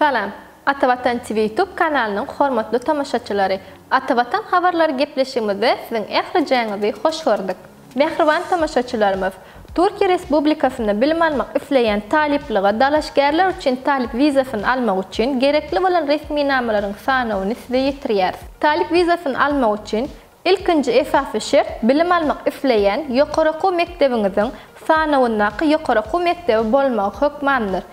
Salam, Atavatan TV YouTube kanalynyň hormatly tomaşaçylary! Atavatan habarlary gepleşigimizde siziň ählijäňizi hoş gördük. Mähriban tomaşaçylarymyz! Türkiýe Respublikasynda bilim almak isleýän talyplyga dalaşgärler üçin talyp wizasyny almak üçin gerekli bolan resminamalaryň sanawyny size ýetirýäris. Talyp wizasyny almak üçin Ilkinji esasy şert bilim almak isleýän ýokary okuw mekdebiňiziň sanawyndaky ýokary okuw mekdebi bolmagy hökmandyr.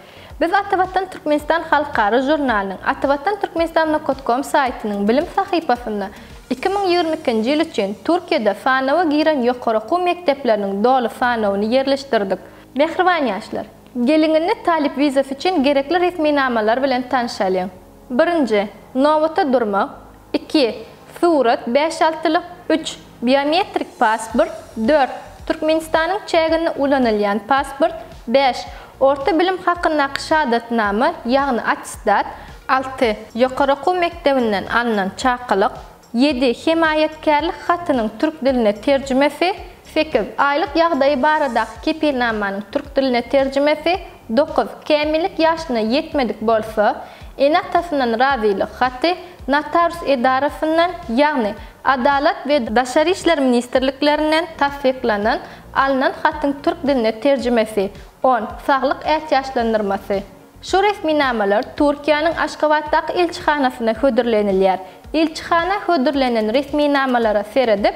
Biz Atavatan Türkmenistan halkara žurnalynyň Atavatan Türkmenistan nokat kom saýtynyň bilim sahypasynda 2022-nji ýyl üçin Türkiýede sanawa giren ýokary okuw mekdepleriniň doly sanawyny ýerleşdirdik. Mähriban ýaşlar! Geliň indi talyp wizasy üçin gerekli resminamalar bilen tanşalyň. Birinji, nobata durmak, Iki, surat, bäş-altylyk, üç, biometrik pasport, dört, Türkmenistanyň çäginde ulanylýan pasport, bäş, orta bilim hakyndaky şahadatnama, ýagny attestat, alty, ýokary okuw mekdebinden alnan çakylyk, ýedi, hemaýatkärlik hatynyň türk diline terjimesi, sekiz, aýlyk ýagdaýy baradaky kepilnamanyň türk diline terjimesi, Dokuz, kämillik ýaşyna ýetmedik bolsa, ene-atasyndan razylyk haty, notarius edarasyndan, ýagny Adalat we Daşary işler ministrliklerinden tassyklanan, alnan hatyň türk diline terjimesi, On, saglyk ätiýaçlandyrmasy. Şu resminamalar Türkiýäniň Aşgabatdaky ilçihanasyna hödürlenilýär. Ilçihana hödürlenen resminamalara seredip,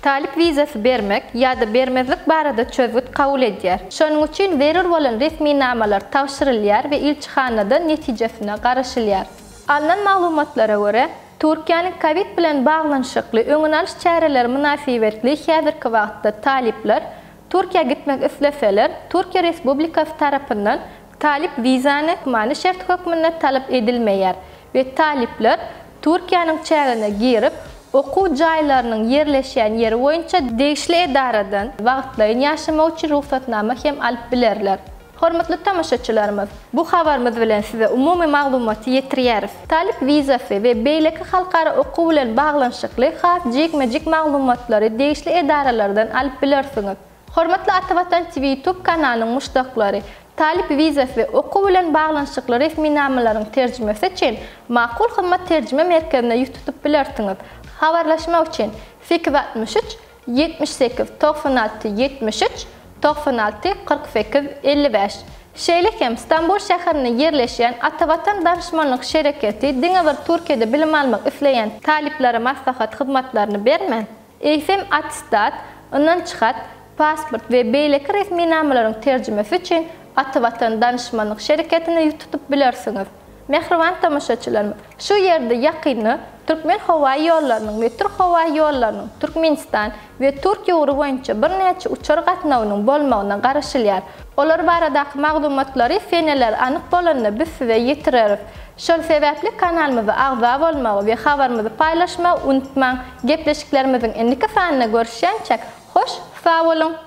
talyp wizasy bermek ýa-da bermezlik barada çözgüt kabul edýär. Şonuň üçin zerur bolan resminamalar tabşyrylýar we ilçihanadan netijesine garaşylýar. Alnan maglumatlara görä, Türkiýäniň kowid bilen baglanyşykly öňüni alyş çäreleri mynasybetli häzirki wagtda talyplar Türkiýä gitmek isleseler, Türkiýe Respublikasy tarapyndan talyp wizany hökmany şert hökmünde talap edilmeýär we talyplar Türkiýäniň çägine girip, okuw jaýlarynyň ýerleşýän ýeri boýunça degişli edaradan wagtlaýyn ýaşamak üçin rugsatnama hem alyp bilerler. Hormatly tomaşaçylarymyz, bu habarymyz bilen size umumy maglumaty ýetirýäris. Talyp wizasy we beýleki halkara okuw bilen baglanyşykly has jikme-jik maglumatlary degişli edaralardan alyp bilersiňiz. Hormatly Atavatan TV YouTube kanalynyň muşdaklary, talyp wizasy we okuw bilen baglanyşykly resminamalaryň terjimesi üçin Makul Hyzmat terjime merkezine ýüz tutup bilersiňiz. Habarlaşmak üçin 863 78 96 73 96 48 55 Şeýle hem Stambul şäherinde ýerleşýän Atavatan danyşmanlyk şereketi diňe bir Türkiýede bilim almak isleýän talyplara maslahat hyzmatlaryny bermän, eýsem attestat, ynanç hat, pasport we beýleki resminamalaryň terjimesi üçin Atavatan danyşmanlyk şereketine ýüz tutup bilersiňiz. Mähriban tomaşaçylarymyz, şu ýerde ýakynda Türkmenhowaýollarynyň we Türkhowaýollarynyň Türkmenistan we Türkiýe ugry boýunça birnäçe uçar gatnawynyň bolmagyna garaşylýar. Olar baradaky maglumatlary seneleri anyk bolanda biz size ýetireris. Şol sebäpli kanalymyza agza bolmagy we habarymyzy paýlaşmagy unutmaň. Gepleşiklerimiziň indiki sanynda görüşýänçäk, hoş sag boluň!